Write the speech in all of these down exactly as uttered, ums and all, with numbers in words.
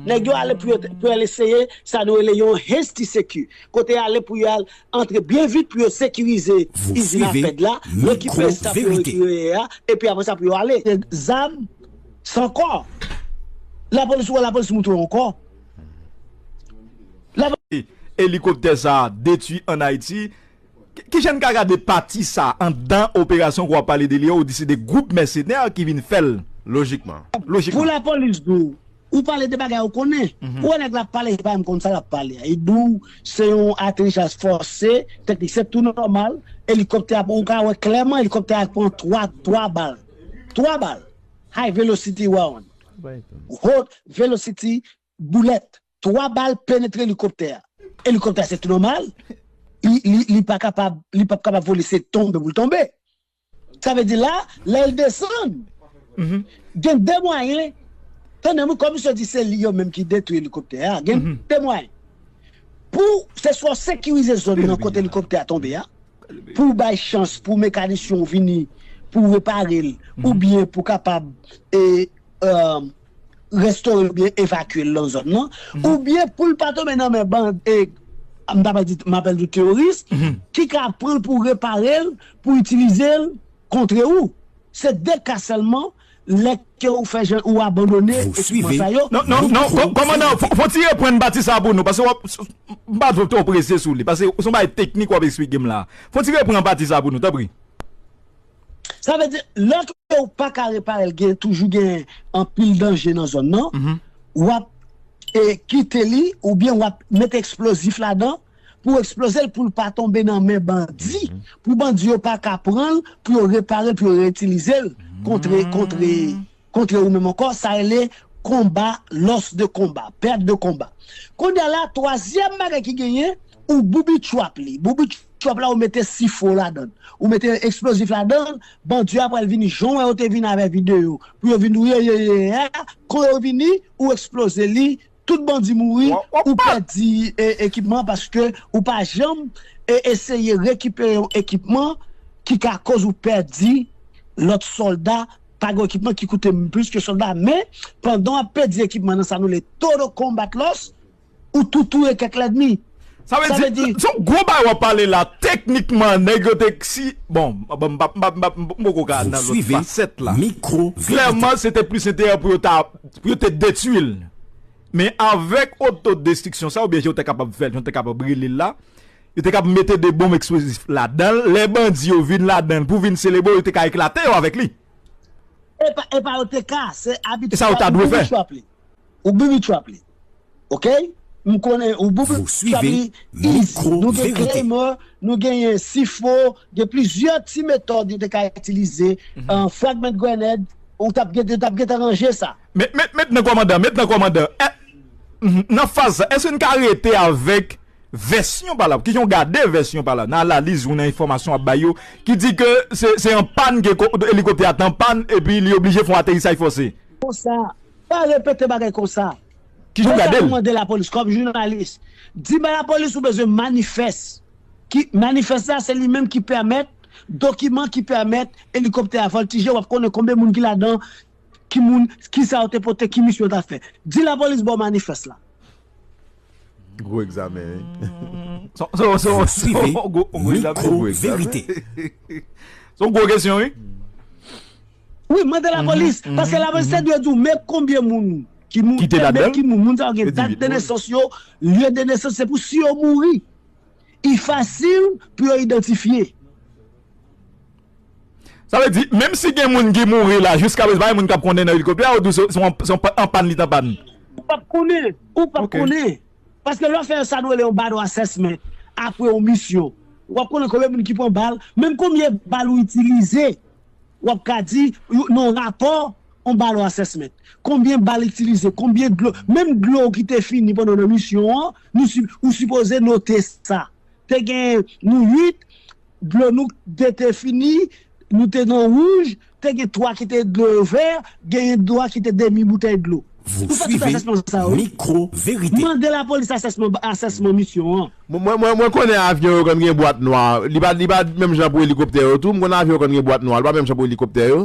Nèg yo ale pou yo, pou yo al eseye sa nou rele yon hasty secure. Kote yo ale pou yo al antre byen vit pou yo sekirize izin a pèd la, rekipere sa pou yo rekipere a, epi apre sa pou yo ale. Zam, san kò. Lapolis, ou wè lapolis moute yon kò. Elikoptè sa a detwi ann Ayiti. Kijan n ka gade pati sa anndan operasyon ke w ap pale de li an? Ou di se de gwoup mèsenè ki vin fè l. Lojikman. Lojikman. Pou lapolis di w, ou pale de bagay ou konnen. Ou wè nèg la ap pale, se pa menm konn sa l ap pale a. Li di w se yon aterichaj fòse, teknik, se tou nòmal. Elikoptè a, ou ka wè klèman, elikoptè a pran twa, twa bal. Twa bal. High velocity round. Haute velocity bullet. Twa bal penetre elikoptè a. Elikoptè a se tou nòmal. Li, li, li pa kapab, li p ap kapab vole, se tonbe pou l tonbe. Sa vle di la, lè l desann, gen de mwayen. Tande mwen, kòm misye di se li yo menm ki detwi elikoptè a, gen de mwayen. Pou se swa w sekirize zòn nan kote elikoptè a tonbe a, pou w bay chans pou mekanisyen w vini pou repare l, oubyen pou kapab e, e, restore l oubyen evakye l nan zòn nan, oubyen pou l pa tonbe nan men bandi, e, m ta pral di, m apèl di teworis, ki ka pran l pou repare l, pou itilize l kontre ou. Se de ka sèlman, lè ke ou fè jan, ou abandone ekipman sa yo. Non, non, non, kòmandan, fon ti reprann pati sa pou nou, paske w ap, m pa twò prese sou li, paske se yon bagay teknik w ap eksplike m la. Fon ti reprann pati sa pou nou, tanpri. Sa vle di, lè ke ou pa ka repare l, gen, toujou gen anpil danje nan zòn nan, w ap e, kite li, oubyen w ap mete eksplozif ladan, pou eksploze l, pou l pa tonbe nan men bandi, pou bandi yo pa ka pran l, pou yo repare l, pou yo reyitilize l kontre, kontre, kontre ou menm ankò, sa rele konba, loss de combat, perte de combat. Kounye a la, twazyèm bagay ki genyen, ou booby trap li. Booby trap la, ou mete sifo ladan l. Ou mete eksplozif ladan l, bandi yo ap pral vini jan w wè yo te vini avèk videyo. Pou yo vin touye, ye, ye, ye, a. Kon yo vini, ou eksploze li, tout bandi mouri, ou pèdi e, ekipman paske ou pa janm e, eseye rekipere yon ekipman ki ka koz ou pèdi lòt sòlda, pa gen ekipman ki koute plis ke sòlda, men pandan w ap pèdi ekipman nan sa nou rele total combat loss, ou tou touye kèk lènmi. Sa vle di, se yon gwo bagay w ap pale la, teknikman, nèg yo te, si, bon, m poko ka al nan lòt fasèt la. Klèman, se te plis enterè pou yo ta, pou yo te detwi l. Men avèk otodestriksyon sa, oubyen jan yo te kapab fè l, jan yo te kapab rele l la, yo te kapab mete de bonm eksplozif ladan l, lè bandi yo vin ladan l pou vin selebre, yo te ka eklate yo avèk li. E pa, e pa yo te ka, se abitid. E sa yo ta dwe fè. Ou booby trap li. Oke? M konnen ou booby trap li. Nou gen Claymore, nou genyen sifo, gen plizyè ti metòd yo te ka itilize. Fragment grenade, ou t ap gen, t ap gentan ranje sa. Met, met, met nan kòmandan, met nan kòmandan. Nan faz sa, èske n ka rete avèk vèsyon pa la? Kijan w gade vèsyon pa la? Nan analiz ou nan enfòmasyon w ap bay yo, ki di ke se, se an pàn ke elikoptè a t an pàn epi li oblije fè yon aterisaj fòse. Konsa, pa repete bagay konsa. Kijan w gade l? Mande lapolis kòm jounalis. Di ba lapolis ou bezwen manifès. Ki manifès la se li menm ki pèmèt, dokiman ki pèmèt elikoptè a vòltije, w ap konnen konbyen moun ki ladan, ki moun, kisa yo te pote, ki misyon yo t ap fè. Di lapolis ba w manifès la. Gwo egzamen wi. Vous suivez Micro Vérité. Se yon gwo kesyon wi. Wi, mande lapolis. Paske lapolis te dwe di w men konbyen moun ki mouri, ki moun, moun sa yo gen dat de nesans yo, lye de nesans, se pou si yo mouri, li fasil pou yo idantifye. Sa vle di, menm si gen moun ki mouri la, jiska prezan, pa gen moun k ap konnen nan elikoptè a, ou di w se, se yon, se yon pa, an pàn li t an pàn. Ou p ap konnen, ou p ap konnen. Paske lè w fè sa nou rele yon battle assessment, apre yon misyon, w ap konnen konbyen moun ki pran bal, menm konbyen bal ou itilize, w ap ka di, nan yon rapò, yon battle assessment. Konbyen bal itilize, konbyen dlo, menm dlo ki te fini pandan w nan misyon an, nou, ou sipoze note sa. Te gen nou uit, dlo nou de te fini, nou te nan wouj, te gen twa ki te dlo yo vè, genyen twa ki te demi boutèy dlo. Ou fè tout asèsman sa yo. Mande lapolis asèsman, asèsman misyon an. Mwen, mwen, mwen konnen avyon yo konn gen bwat nwa. Li pa, li pa menm jan pou elikoptè yo tou. Mwen konnen avyon yo konn gen bwat nwa. Li pa menm jan pou elikoptè yo.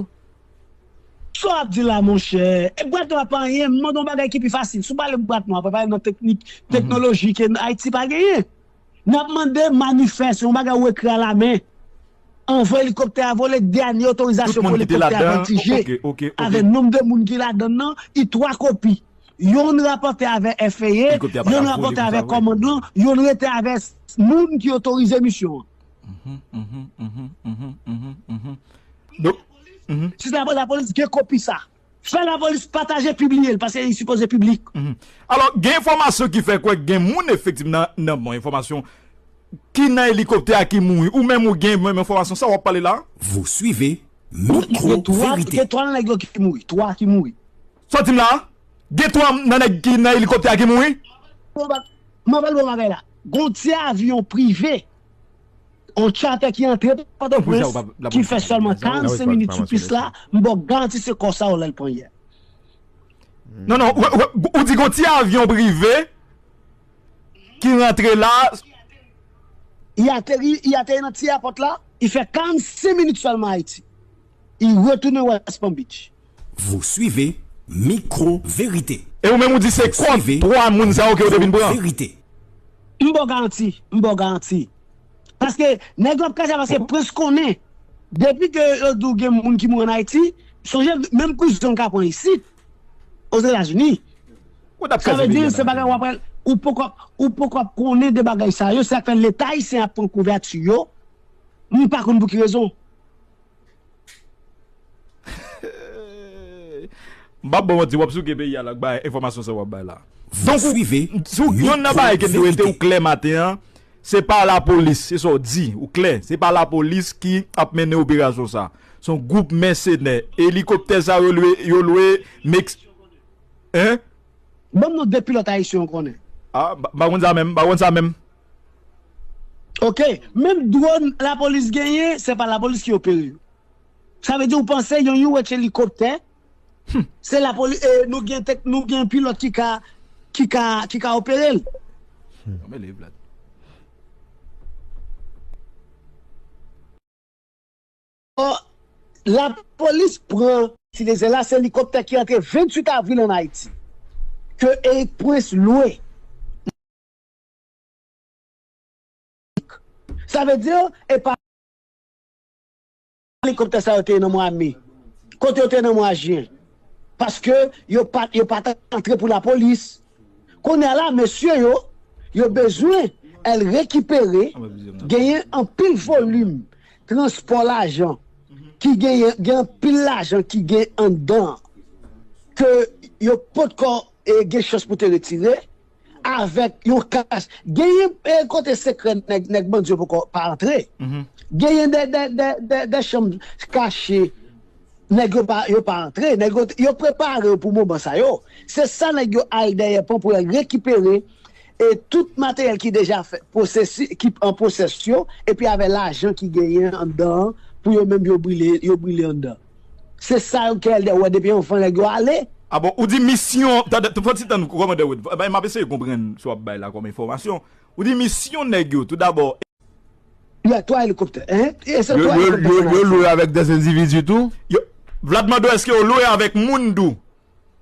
Sa w ap di la, monchè? E bwat nwa pa anyen. M mande yon bagay ki pi fasil. Si w pale bwat nwa, pa pale nan teknik, teknoloji ke Ayiti pa genyen. N ap mande manifès, yon bagay ou ekri alamen. Anvan elikoptè a vole, dènye otorizasyon pou elikoptè a vòltije. Avèk nonb de moun ki ladan nan, i twa kopi. Yonn rapòte avè F A A, yonn rapòte avè kòmandman, yonn rete avè moun ki otorize misyon an. Si se lapolis, gen kopi sa. Fè lapolis pataje, pibliye l, paske li sipoze piblik. Alò, gen enfòmasyon ki fè kwè gen moun efektivman nan, nan, bon, enfòmasyon ki nan elikoptè a ki mouri. Ou menm ou gen menm enfòmasyon sa w ap pale la? Vous suivez Micro Vérité. Gen twa nan nèg yo ki mouri. Twa ki mouri. Sa w di m la? Gen twa nan nèg ki nan elikoptè a ki mouri? Mwen pral bon bagay la. Gon ti avyon prive, yon charter ki antre Pòtoprens, ki fè sèlman karannsenk minit sou pis la, m ba w garanti se kò sa yo lè l pran yè. Non, non, ou di gon ti avyon prive ki rantre la. I ateri, i ateri nan ti èpòt la, i fè karannsenk minit sèlman Ayiti. I retounen West Palm Beach. Vous suivez Micro Vérité. E ou menm ou di se kont twa moun sa yo ke yo te vin pran. Vérité. M ba w garanti, m ba w garanti. Paske nèg yo ap kraze a paske Prince konnen. Depi ke yo di w gen moun ki mouri an Ayiti, sonje menm prizon l ka pran isit, Ozetazini. Sa vle di se bagay w ap pral, ou poko ap, ou poko ap konnen de bagay sa yo, se sa k fè Leta ayisyen ap pran kouvèti yo. M pa konn pou ki rezon. M p ap ba w manti, w ap souke peyi a la ak bay enfòmasyon sa w ap bay la. Donk, ou, si w, yonn nan bagay ke m te rete ou klè maten an, se pa lapolis, se sa w di, ou klè, se pa lapolis ki ap mennen operasyon sa. Se yon gwoup mèsenè. Elikoptè sa yo lwe, yo lwe, Mex-, hein? Ban m non de pilòt ayisyen w konnen. Ah, m pa konn sa menm, m pa konn sa menm. Ok, menm dwòn lapolis genyen, se pa lapolis ki opere yo. Sa vle di ou panse yon U H elikoptè, se lapolis, e, nou gen tek, nou gen pilòt ki ka, ki ka, ki ka opere l. Lapolis pran ti lezè la, se elikoptè ki antre venntuit avril ann Ayiti, ke Eric Prince lwe. Sa vle di, e pa elikoptè sa yo te ye nan mwa me. Kote yo te ye nan mwa jen? Paske yo pa, yo pa t antre pou lapolis. Kounye a la, mesye yo, yo bezwen al rekipere, genyen anpil volim transpò lajan ki genyen, gen anpil lajan ki gen anndan an ke yo potko, e, gen chans pou te retire avèk yon kach. Genyen, e, kote sekrè nèg, nèg bandi yo poko pa antre. Genyen de, de, de, de, de chanm kache. Nèg yo pa, yo pa antre. Nèg yo, yo prepare yo pou moman sa yo. Se sa nèg yo al dèyè pran pou yo al rekipere, e, tout materyèl ki deja fè, posesi-, ki an posesyon, epi avè lajan ki genyen anndan an, pou yo menm yo brile, yo brile anndan. Se sa yo K L D wè depi anvan nèg yo ale. Ah bon, ou di misyon, tande, fò ti tann kòmandè Wood. M ap eseye konprann sa w ap bay la kòm enfòmasyon. Ou di misyon nèg yo, toudabò. Ya, twa elikoptè. Hein? E se twa elikoptè. Yo, yo, yo lwe avèk dèz endividi tou? Yo, Vlad mande w èske yo lwe avèk moun tou?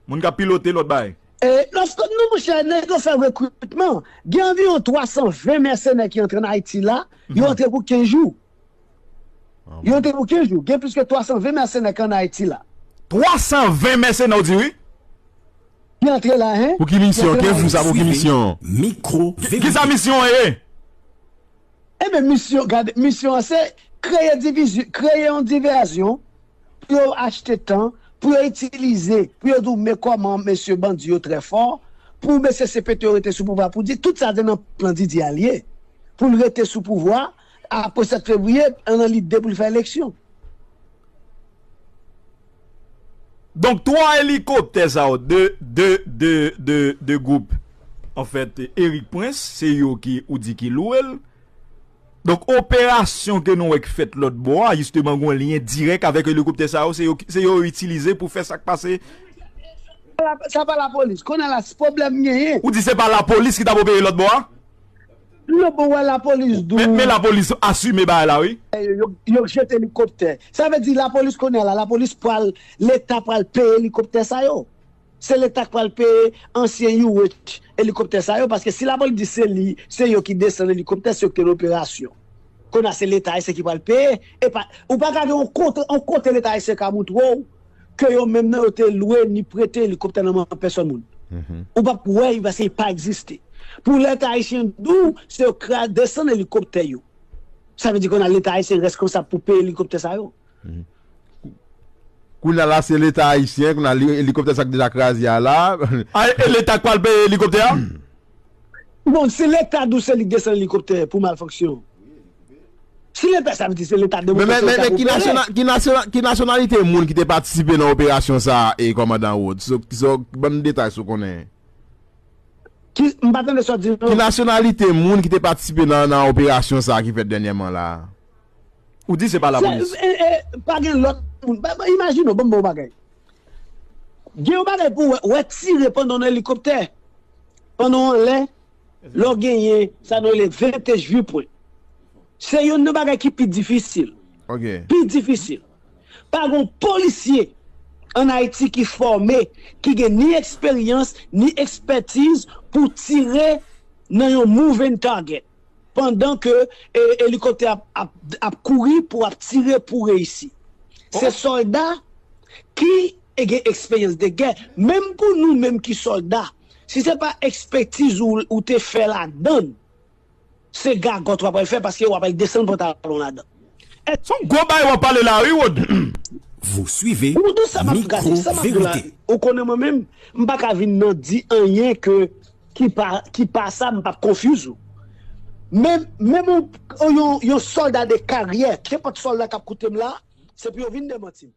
Moun k ap pilote lòt bagay. E, non, non, monchè, nèg yo fè rekritman. Gen anviwon twa san ven mèsenè ki antre ann Ayiti la. Yo antre pou kenz jou. Yo antre pou kenz jou. Gen plis ke twa san ven mèsenè ki ann Ayiti la. Twa san ven mèsenè, w di wi? Ki antre la, hein? Pou ki misyon? Kenz jou sa pou ki misyon? Mikro. Kisa misyon an ye? Ebyen, misyon, gade, misyon an se kreye divizyon, kreye yon divèzyon pou yo achte tan, pou yo itilize, pou yo di w men kòman mesye bandi yo trè fò, pou mesye C P T yo rete sou pouvwa, pou di tout sa se nan plan Didier a l ye. Pou l rete sou pouvwa, apre sèt fevriye, nan lide pou l fè eleksyon. Donk, twa elikoptè sa yo, de, de, de, de, de gwoup, anfèt, Eric Prince, se yo ki, ou di ki lwe l. Donk, operasyon ke nou wè k fèt lòt bò a, jisteman, gen yon lyen dirèk avèk elikoptè sa yo, se yo, se yo yo itilize pou fè sa k pase. Sa pa lapolis. Kounye a la, si pwoblèm genyen. Ou di se pa lapolis ki t ap opere lòt bò a? Non, bon, wè, lapolis di w. Men, men lapolis asime bagay la, wi. Yo, yo, yo jete elikoptè. Sa vle di lapolis kounye a la, lapolis pral, Leta pral peye elikoptè sa yo. Se Leta k pral peye ansyen U H elikoptè sa yo, paske si lapolis di se li, se yo ki desann elikoptè, se yo ki te nan operasyon. Kounye a se Leta ayisyen ki pral peye. E pa, ou pa ka gen yon kote, yon kote Leta ayisyen ka montre w ke yo menm nan yo te lwe ni prete elikoptè nan men pèsòn moun. Ou p ap wè li paske li pa egziste. Pou Leta ayisyen di w, se yo k desann elikoptè yo. Sa vle di kounye a Leta ayisyen reskonsab pou peye elikoptè sa yo. Kounye a la se Leta ayisyen, kounye a elikoptè sa k deja kraze a la. A, e Leta k pral peye elikoptè a? Bon, si Leta di w se li k desann elikoptè pou malfonksyon. Si Leta, sa vle di se Leta demontre se Leta ki opere. Ki nasyonalite moun ki te patisipe nan operasyon sa a, e kòmandan Rhodes? Ban m detay si w konnen. Ki, m pa tande sa w di non. Ki nasyonalite moun ki te patisipe nan, nan operasyon sa a ki fèt dènyèman la a? Ou di se pa lapolis. E, e, pa gen lòt moun. Imajine w, ban m ba w bagay. Gen yon bagay pou wè, wè tire pandan yon elikoptè. Pandan w anlè, lè w genyen sa nou rele vintage viewpoint. Se youn nan bagay ki pi difisil. Pi difisil. Pa gen yon polisye ann Ayiti ki fòme, ki gen ni eksperyans, ni ekspètiz pou tire nan yon moving target. Pandan ke e, elikoptè ap, ap, ap kouri pou ap tire pou reyisi. Se sòlda ki e gen eksperyans de gè. Menm pou nou menm ki sòlda, si se pa ekspètiz ou, ou te fè ladan l, se gagòt w ap al fè paske w ap al desann pantalon ladan. Se yon gwo bagay w ap pale la wi Rod. Vous suivez Micro Vérité. Ou konnen mwen menm, m pa ka vin nan di anyen ke ki pa, ki pa sa, m p ap confuse ou. Men, menm yon, yon, yon sòlda de karyè, kenpòt sòlda k ap koute m la, se pou yo vin demanti m.